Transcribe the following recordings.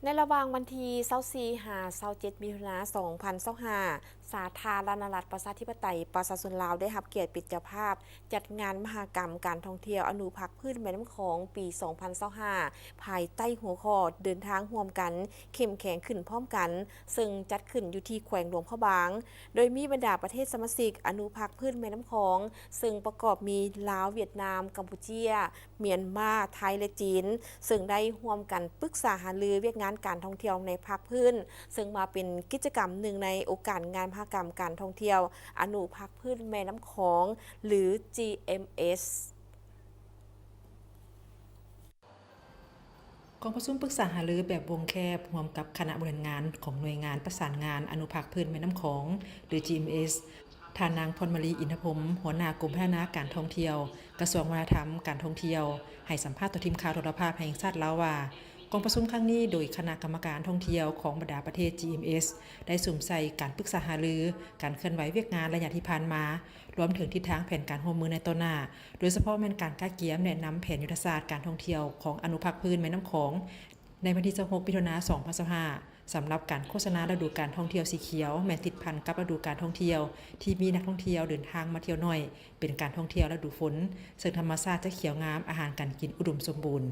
ໃນລະຫວ່າງວັນທີຊາວສີ່ຫາຊາວເຈັດ ມິຖຸນາ ສອງພັນຊາວຫ້າ ສາທາລະນະລັດ ປະຊາທິປະໄຕ ປະຊາຊົນລາວ ໄດ້ຮັບກຽດເປັນເຈົ້າພາບຈັດງານມະຫະກຳການທ່ອງທ່ຽວອະນຸພາກພື້ນແມ່ນ້ຳຂອງປີສອງພັນຊາວຫ້າ ພາຍໃຕ້ຫົວຂໍ້ ເດີນທາງຮ່ວມກັນ ເຂັ້ມແຂງຂຶ້ນພ້ອມກັນ ເຊິ່ງຈັດຂຶ້ນຢູ່ທີ່ແຂວງຫຼວງພະບາງ ໂດຍມີບັນດາປະເທດສະມາຊິກອະນຸພາກພື້ນແມ່ນ້ຳຂອງ ເຊິ່ງປະກອບມີລາວ, ຫວຽດນາມ, ກຳປູເຈຍ, ມຽນມາ, ໄທ ແລະ ຈີນ ເຊິ່ງໄດ້ຮ່ວມກັນປຶກສາຫາລືວຽກງານການທ່ອງທ່ຽວໃນພາກພື້ນ ເຊິ່ງມາເປັນກິດຈະກຳໜຶ່ງໃນໂອກາດງານມະຫະກຳການທ່ອງທ່ຽວອະນຸພາກພື້ນແມ່ນ້ຳຂອງ ຫຼື GMS. ກອງປະຊຸມປຶກສາຫາລືແບບວົງແຄບ ຮ່ວມກັບຄະນະບໍລິຫານງານຂອງໜ່ວຍງານປະສານງານອະນຸພາກພື້ນແມ່ນ້ຳຂອງ ຫຼື GMS ທ່ານນາງ ພອນມາລີ ອິນທະພົມ ຫົວໜ້າກົມພັດທະນາການທ່ອງທ່ຽວ ກະຊວງວັດທະນະທຳ ການທ່ອງທ່ຽວ ໃຫ້ສຳພາດຕໍ່ທີມຂ່າວໂທລະພາບແຫ່ງຊາດລາວວ່າ ກອງປະຊຸມຄັ້ງນີ້ໂດຍຄະນະກຳມະການທ່ອງທ່ຽວຂອງບັນດາປະເທດ GMS ໄດ້ສຸມໃສ່ການປຶກສາຫາລື ການເຄື່ອນໄຫວວຽກງານໄລຍະທີ່ຜ່ານມາ, ລວມເຖິງທິດທາງແຜນການຮ່ວມມືໃນຕໍ່ໜ້າ, ໂດຍສະເພາະແມ່ນການກະກຽມແນະນຳແຜນຍຸດທະສາດການທ່ອງທ່ຽວຂອງອະນຸພາກພື້ນແມ່ນ້ຳຂອງ ໃນວັນທີຊາວຫົກ ມິຖຸນາ ສອງພັນຊາວຫ້າ ສຳລັບການໂຄສະນາລະດູການທ່ອງທ່ຽວສີຂຽວ ແມ່ນຕິດພັນກັບລະດູການທ່ອງທ່ຽວທີ່ມີນັກທ່ອງທ່ຽວເດີນທາງມາທ່ຽວໜ້ອຍ, ເປັນການທ່ອງທ່ຽວລະດູຝົນ, ເຊິ່ງທຳມະຊາດຈະຂຽວງາມ, ອາຫານການກິນອຸດົມສົມບູນ.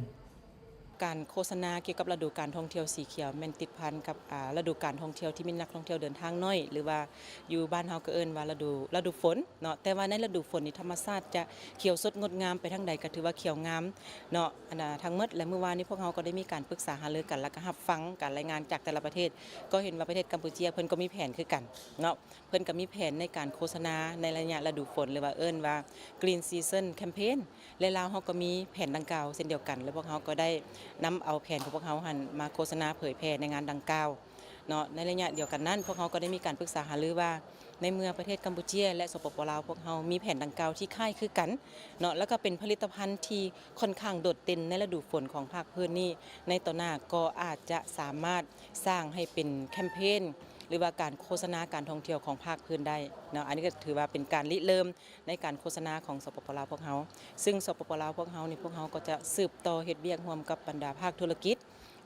ການໂຄສະນາກ່ຽວກັບລະດູການທ່ອງທ່ຽວສີຂຽວ ແມ່ນຕິດພັນກັບ ອາ ລະດູການທ່ອງທ່ຽວທີ່ມີນັກທ່ອງທ່ຽວເດີນທາງໜ້ອຍ ຫຼືວ່າຢູ່ບ້ານເຮົາກໍເອີ້ນວ່າລະດູ ລະດູຝົນເນາະ. ແຕ່ວ່າໃນລະດູຝົນນີ້ ທຳມະຊາດຈະຂຽວສົດງົດງາມໄປທາງໃດກໍຖືວ່າຂຽວງາມເນາະ ອັນນາ ທັງໝົດ. ແລະ ມື້ວານນີ້ພວກເຮົາກໍໄດ້ມີການປຶກສາຫາລືກັນ ແລ້ວກໍຮັບຟັງການລາຍງານຈາກແຕ່ລະປະເທດ ກໍເຫັນວ່າປະເທດກຳປູເຈຍເພິ່ນກໍມີແຜນຄືກັນເນາະ. ເພິ່ນກໍມີແຜນໃນການໂຄສະນາໃນໄລຍະລະດູຝົນ ຫຼືວ່າເອີ້ນວ່າ Green Season Campaign ແລະ ລາວເຮົາກໍມີແຜນດັ່ງກ່າວເຊັ່ນດຽວກັນ ແລະ ພວກເຮົາກໍໄດ້ນຳເອົາແຜນຂອງພວກເຮົາຫັ້ນມາໂຄສະນາເຜີຍແຜ່ໃນງານດັ່ງກ່າວເນາະ. ໃນໄລຍະດຽວກັນນັ້ນ ພວກເຮົາກໍໄດ້ມີການປຶກສາຫາລືວ່າ ໃນເມື່ອປະເທດກຳປູເຈຍ ແລະ ສປປ ລາວ ພວກເຮົາມີແຜນດັ່ງກ່າວທີ່ຄ້າຍຄືກັນເນາະ ແລ້ວກໍເປັນຜະລິດຕະພັນທີ່ຄ່ອນຂ້າງໂດດເດັ່ນໃນລະດູຝົນຂອງພາກພື້ນນີ້ ໃນຕໍ່ໜ້າກໍອາດຈະສາມາດສ້າງໃຫ້ເປັນແຄມເພນ ຫຼືວ່າການໂຄສະນາການທ່ອງທ່ຽວຂອງພາກພື້ນໄດ້ເນາະ. ອັນນີ້ກໍຖືວ່າເປັນການລິເລີ່ມໃນການໂຄສະນາຂອງ ສປປ ລາວ ພວກເຮົາ ຊຶ່ງ ສປປ ລາວ ພວກເຮົານີ້ ພວກເຮົາກໍຈະສືບຕໍ່ເຮັດວຽກຮ່ວມກັບບັນດາພາກທຸລະກິດ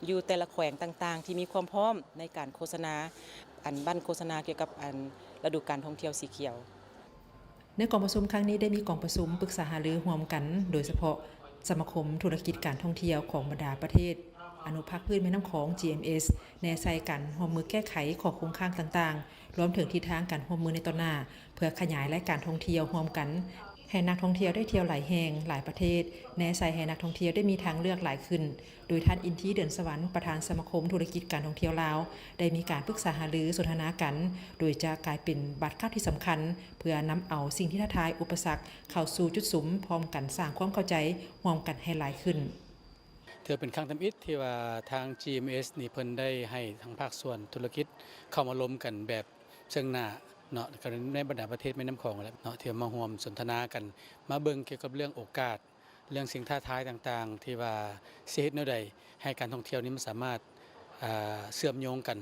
ຢູ່ແຕ່ລະແຂວງຕ່າງໆ ທີ່ມີຄວາມພ້ອມໃນການໂຄສະນາ ອັນບັ້ນໂຄສະນາກ່ຽວກັບ ອັນລະດູການທ່ອງທ່ຽວສີຂຽວ. ໃນກອງປະຊຸມຄັ້ງນີ້ໄດ້ມີກອງປະຊຸມປຶກສາຫາລືຮ່ວມກັນ ໂດຍສະເພາະສະມາຄົມທຸລະກິດການທ່ອງທ່ຽວຂອງບັນດາປະເທດອະນຸພາກພື້ນແມ່ນ້ຳຂອງ GMS ແນໃສ່ການຮ່ວມມືແກ້ໄຂຂໍ້ຄົງຄ້າງຕ່າງໆ ລວມເຖິງທິດທາງການຮ່ວມມືໃນຕໍ່ໜ້າ ເພື່ອຂະຫຍາຍລາຍການທ່ອງທ່ຽວຮ່ວມກັນ ໃຫ້ນັກທ່ອງທ່ຽວໄດ້ທ່ຽວຫຼາຍແຫ່ງ, ຫຼາຍປະເທດ, ແນໃສ່ໃຫ້ນັກທ່ອງທ່ຽວໄດ້ມີທາງເລືອກຫຼາຍຂຶ້ນ, ໂດຍທ່ານ ອິນທີ ເດືອນສະຫວັນ ປະທານສະມາຄົມທຸລະກິດການທ່ອງທ່ຽວລາວ ໄດ້ມີການປຶກສາຫາລືສົນທະນາກັນ ໂດຍຈະກາຍເປັນບາດກ້າວທີ່ສຳຄັນ ເພື່ອນຳເອົາສິ່ງທີ່ທ້າທາຍ, ອຸປະສັກ ເຂົ້າສູ່ຈຸດສຸມ ພ້ອມກັນສ້າງຄວາມເຂົ້າໃຈຮ່ວມກັນໃຫ້ຫຼາຍຂຶ້ນ. ຖືວ່າເປັນຄັ້ງທຳອິດທີ່ວ່າທາງ GMS ນີ້ເພິ່ນໄດ້ໃຫ້ທັງພາກສ່ວນທຸລະກິດເຂົ້າມາລົມກັນແບບເຊິ່ງໜ້າເນາະ ກໍໃນບັນດາປະເທດແມ່ນ້ຳຂອງແຫຼະເນາະ ທີ່ມາຮ່ວມສົນທະນາກັນ ມາເບິ່ງກ່ຽວກັບເລື່ອງໂອກາດ ເລື່ອງສິ່ງທ້າທາຍຕ່າງໆ ທີ່ວ່າຊິເຮັດແນວໃດໃຫ້ການທ່ອງທ່ຽວນີ້ມັນສາມາດ ອ່າ ເຊື່ອມໂຍງກັນ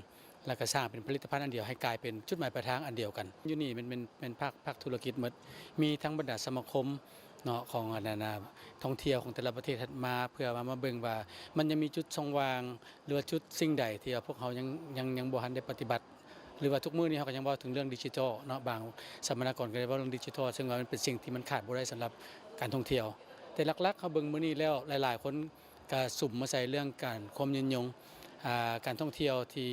ແລ້ວກໍສ້າງເປັນຜະລິດຕະພັນອັນດຽວ ໃຫ້ກາຍເປັນຈຸດໝາຍປາຍທາງອັນດຽວກັນ. ຢູ່ນີ້ແມ່ນ ແມ່ນ ແມ່ນພາກ ພາກທຸລະກິດໝົດ ມີທັງບັນດາສະມາຄົມເນາະ ຂອງອັນນັ້ນນະ ທ່ອງທ່ຽວຂອງແຕ່ລະປະເທດມາ ເພື່ອວ່າມາເບິ່ງວ່າມັນຍັງມີຈຸດຊ່ອງວ່າງ ຫຼືວ່າຈຸດສິ່ງໃດທີ່ວ່າພວກເຮົາຍັງ ຍັງ ຍັງບໍ່ທັນໄດ້ປະຕິບັດ ຫຼືວ່າທຸກມື້ນີ້ເຮົາກໍຍັງເວົ້າເຖິງເລື່ອງດິຈິຕອລເນາະ ບາງສຳມະນາກອນກໍໄດ້ເວົ້າເລື່ອງດິຈິຕອລ ເຊິ່ງວ່າມັນເປັນສິ່ງທີ່ມັນຂາດບໍ່ໄດ້ສຳລັບການທ່ອງທ່ຽວ ແຕ່ຫຼັກໆ ເຮົາເບິ່ງມື້ນີ້ແລ້ວ ຫຼາຍໆ ຄົນກໍສຸມມາໃສ່ເລື່ອງການຄວາມຍືນຍົງ ອ່າ ການທ່ອງທ່ຽວທີ່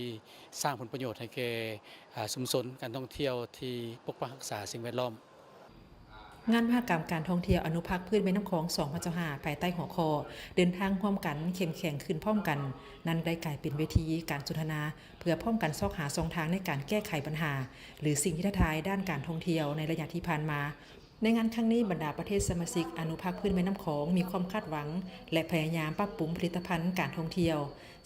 ສ້າງຜົນປະໂຫຍດໃຫ້ແກ່ ອ່າ ຊຸມຊົນ ການທ່ອງທ່ຽວທີ່ປົກປັກຮັກສາສິ່ງແວດລ້ອມ. ງານມະຫະກຳການທ່ອງທ່ຽວອະນຸພາກພື້ນແມ່ນ້ຳຂອງ ສອງພັນຊາວຫ້າ ພາຍໃຕ້ຫົວຂໍ້ ເດີນທາງຮ່ວມກັນ ເຂັ້ມແຂງຂຶ້ນພ້ອມກັນ ນັ້ນໄດ້ກາຍເປັນເວທີການສົນທະນາ ເພື່ອພ້ອມກັນຊອກຫາຊ່ອງທາງໃນການແກ້ໄຂບັນຫາ ຫຼື ສິ່ງທີ່ທ້າທາຍດ້ານການທ່ອງທ່ຽວໃນໄລຍະທີ່ຜ່ານມາ. ໃນງານຄັ້ງນີ້, ບັນດາປະເທດສະມາຊິກອະນຸພາກພື້ນແມ່ນ້ຳຂອງມີຄວາມຄາດຫວັງ ແລະ ພະຍາຍາມປັບປຸງຜະລິດຕະພັນການທ່ອງທ່ຽວ,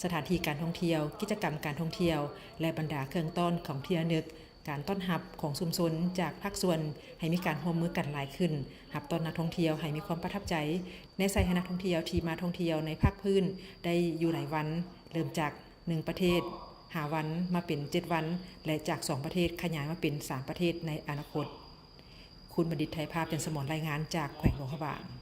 ສະຖານທີ່ການທ່ອງທ່ຽວ, ກິດຈະກຳການທ່ອງທ່ຽວ ແລະ ບັນດາເຄື່ອງຕ້ອນຂອງທີ່ລະນຶກ, ການຕ້ອນຮັບຂອງຊຸມຊົນຈາກພາກສ່ວນໃຫ້ມີການຮ່ວມມືກັນຫຼາຍຂຶ້ນ, ຮັບຕ້ອນນັກທ່ອງທ່ຽວໃຫ້ມີຄວາມປະທັບໃຈ, ແນໃສ່ໃຫ້ນັກທ່ອງທ່ຽວທີ່ມາທ່ອງທ່ຽວໃນພາກພື້ນໄດ້ຢູ່ຫຼາຍວັນ, ເລີ່ມຈາກໜຶ່ງປະເທດ ຫ້າວັນ ມາເປັນເຈັດວັນ ແລະ ຈາກສອງປະເທດຂະຫຍາຍມາເປັນສາມປະເທດໃນອະນາຄົດ. ຄຸນບັນດິດ ໄທພາບ ຈັນສະໝອນ ລາຍງານຈາກແຂວງຫຼວງພະບາງ.